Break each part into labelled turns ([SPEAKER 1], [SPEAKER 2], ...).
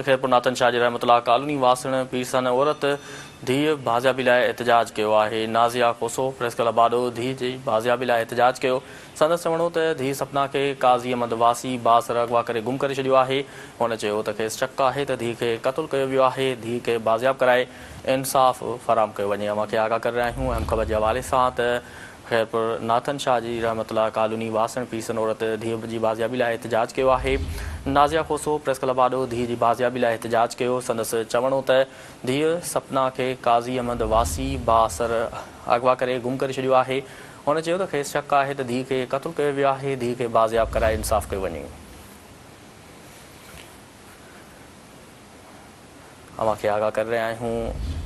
[SPEAKER 1] خيرپور ناٿن شاهه جي رحمت الله ڪالوني واسڻ پيرسن عورت ڌيء بازيابي لاء احتجاج ڪيو آهي. نازيه کوسو پريس ڪلب آڏو ڌيء جي بازيابي لاء احتجاج ڪيو. سندس چوڻ هو ته ڌيء سپنا کي قاضي احمد واسي بااثر اغوا ڪري گم ڪري ڇڏيو آهي. هن چيو ته کيس شڪ آهي ته ڌيء کي قتل ڪيو ويو آهي، ڌيء کي بازياب ڪرائي انصاف فراهم ڪيو وڃي. اوهان کي آگاهه ڪري رهيا آهيون اهم خبر جي حوالي سان ته خيرپور ناٿن شاهه جي رحمت الله ڪالوني واسڻ پيرسن عورت ڌيء جي بازيابي لاء احتجاج ڪيو آهي. نازيه کوسو پريس ڪلب آڏو ڌيء جي بازيابي لاء احتجاج ڪيو. سندس چوڻ هو ته ڌيء سپنا کي قاضي احمد واسي بااثر اغوا ڪري گم ڪري ڇڏيو آهي. هن چيو ته کيس شڪ آهي ته ڌيء کي قتل ڪيو ويو آهي، ڌيء کي بازياب ڪرائي انصاف ڪيو وڃي. اوهان کي آگاهه ڪري رهيا آهيون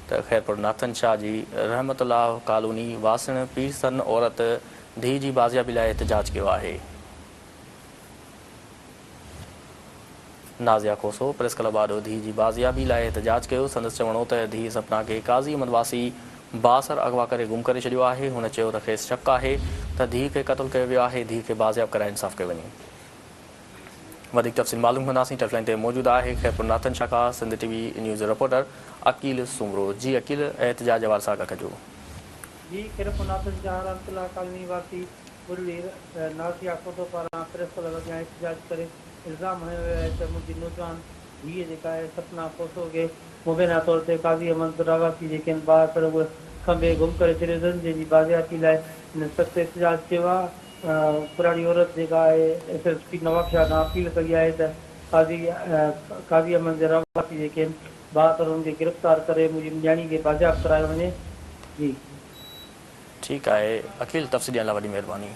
[SPEAKER 1] ته خيرپور ناٿن شاهه جي رحمت الله ڪالوني واسڻ پيرسن عورت ڌيء جي بازيابي لاء احتجاج ڪيو آهي. نازيه کوسو پريس ڪلب آڏو ڌيء جي بازيابي لاء احتجاج ڪيو. سندس چوڻ هو ته ڌيء سپنا کي قاضي احمد واسي بااثر اغوا ڪري گم ڪري ڇڏيو آهي. هن چيو ته کيس شڪ آهي ته ڌيء کي قتل ڪيو ويو آهي، ڌيء کي بازياب ڪرائي انصاف ڪيو وڃي. وڌيڪ تفصيل معلوم ڪنداسين ٽيپ لائين تي موجود آهي Khairpur Nathan شاخا Sindh T V news reporter Aqeel Soomro جي عقيل احتجاج حوالي سان آگاهه ڪجو.
[SPEAKER 2] جي خيرپور ناٿن شاهه رحمت الله ڪالوني واسي ٻرڙي نازيه کوسو پاران پريس ڪلب اڳيان احتجاج ڪري الزام هنيو ويو آهي ته منهنجي نوجوان ڌيء جيڪا آهي سپنا کوسو کي مبينا طور تي قاضي احمد رهواسي جيڪي آهن بااثر اهي کنڀي گم ڪري ڇڏيو اٿن جنهن جي بازيابي لاء هن سخت احتجاج ڪيو آهي. پراڻي عورت جيڪا آهي ايس ايس پي نوابشاهه کان اپيل ڪئي آهي ته قاضي قاضي احمد جا رهواسي جيڪي آهن بااثر انهن کي گرفتار ڪري منهنجي نياڻي کي بازياب ڪرايو وڃي جي.
[SPEAKER 1] ٺيڪ آهي عقيل تفصيل ڏيڻ لاء وڏي مهرباني.